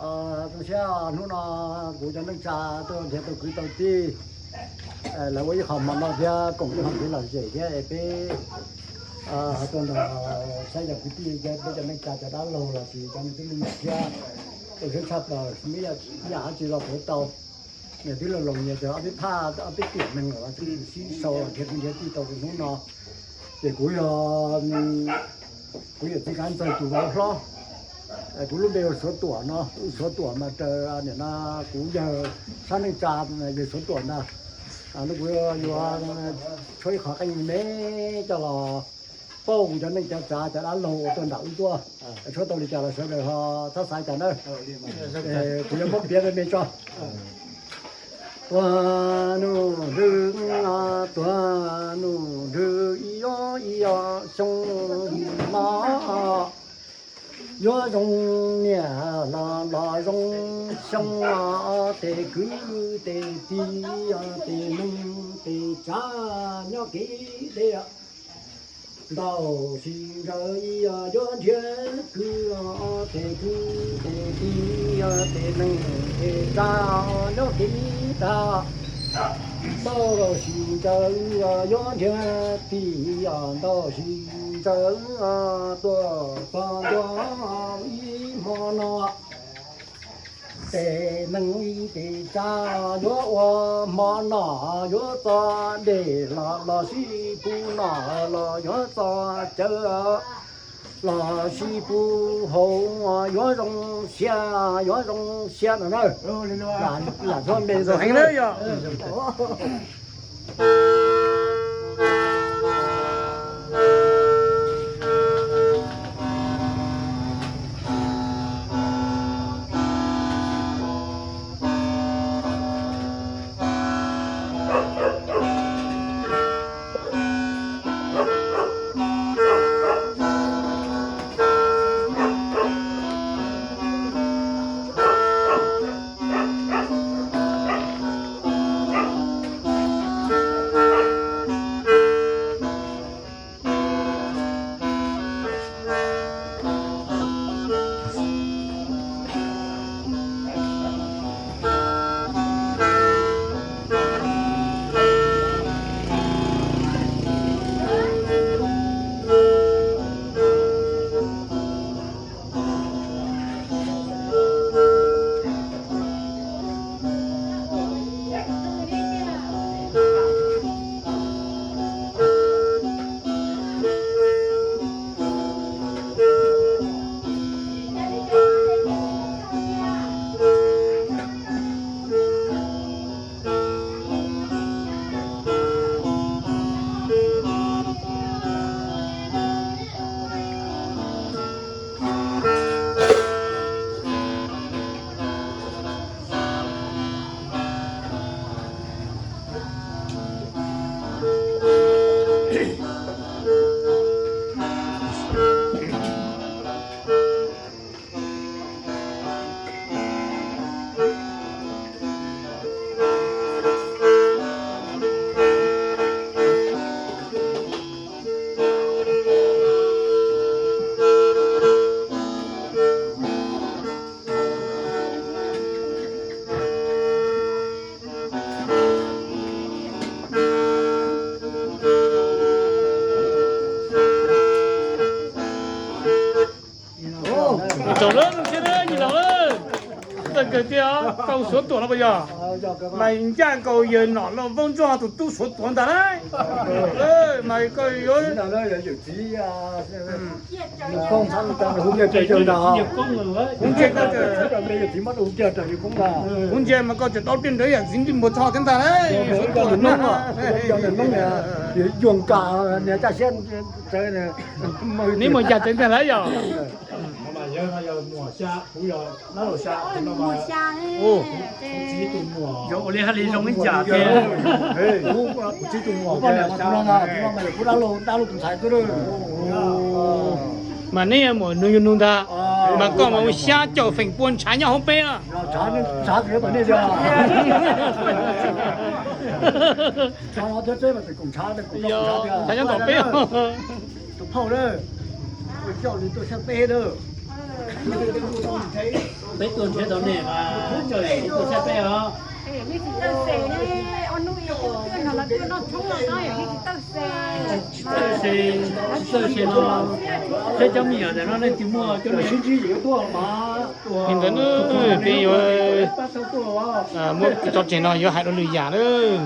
Zoo siab hnub no kuv cov neej tsa tuaj nrhiav tau kwv tau tij, lawv ua ib qho hmo noj thiab koom ib qho kev lom zem thiab es peb ho tuaj nrog saib cov kwv tij, peb cov neej tsa cov dab laug los sis cov me tub me nyuam thiab. Tau siab tshaj plaws, ib yam dab tsi los puav tau. Niam twb laus laus nyias txog ob peb phaj ob peb tiam neeg lawm, sib sau los nrhiav kwv nrhiav tij tau tus hnub no. Ces kuv yog, kuv yog txiv Kab Ntxawg tus vauv hlob. Kuv lub npe hu Suav Tuam no, Suav Tuam mas raws nim no kuv yawg sab neej tsa yawg Suav Tuam ntag. Hnub no kuv yuav tshuab ib qho qeej me coj los pauj kuv cov neej cov tsa cov dab laug uas tuaj nram ub tuaj, tshuab tau li cas los sawv daws ho txhob xav cas nawb. Kuv yuav muab piav me me tso. Ua nuj nrwg, tua nuj nrwg ib ob ib ob xyoo no, yuav zoo niam los los zoo xyoo, tes kwv tes tij, tes neej tes tsa nyob kev deb. Ntau sis ntsaws ib yuav nrhiav kwv, tes kwv tes tij, tes neej tes tsa nyob kev tag. Ntau sis ntsaws yuav nrhiav tij, ntau sis ntsaws tuaj txog ntua ib hmo no. Tes neej ib tes tsa yuav ua hmo no, yuav txog dej los los sib pub no, los yuav txog cawv los sib pub haus, yuav zoo siab, yuav zoo siab no na. Lam txhob npe heev na yog. Tau lawm, zoo siab na, nyiam los lawm. Txawj kawg tiag, tau Suav Tuam no puas yog? Mas ncaj nkaus yawg Nom Lauj Voob Ntsuab tus tub Suav Tuam ntag lauj. Mas koj yuav, kuv ntsia, kuv ntsia mas koj tseem tau tiaj nrawd yam txiv npib npua txho thiab ntag lauj. Suav Tuam no, yuag nkas niag caj siab. Neb mus cas tsev ntag lauj yog? Yog ua li hais li zoo ib yam tiag. Kuv dab laug, dab laug tus ntxhais xwb. Mas neb yuav muam nug yug nug ntag, mas koj mas ua xyab caum feem pua ntshav nyob hauv peb na. Ntshav nyob tom peb. Tus phauj na, ua coj li tuaj saib peb na. Peb tuaj nrhiav tau nej, tuaj saib peb os. Tsis txawj se, tsis txawj se no, saib cov me nyuam ntawm no nej tsis muaj cov niag sib ntsib yuav tuaj mas. Li ntawd na, peb yuav muab tso tseg no yuav hais dua lwm yam lawm.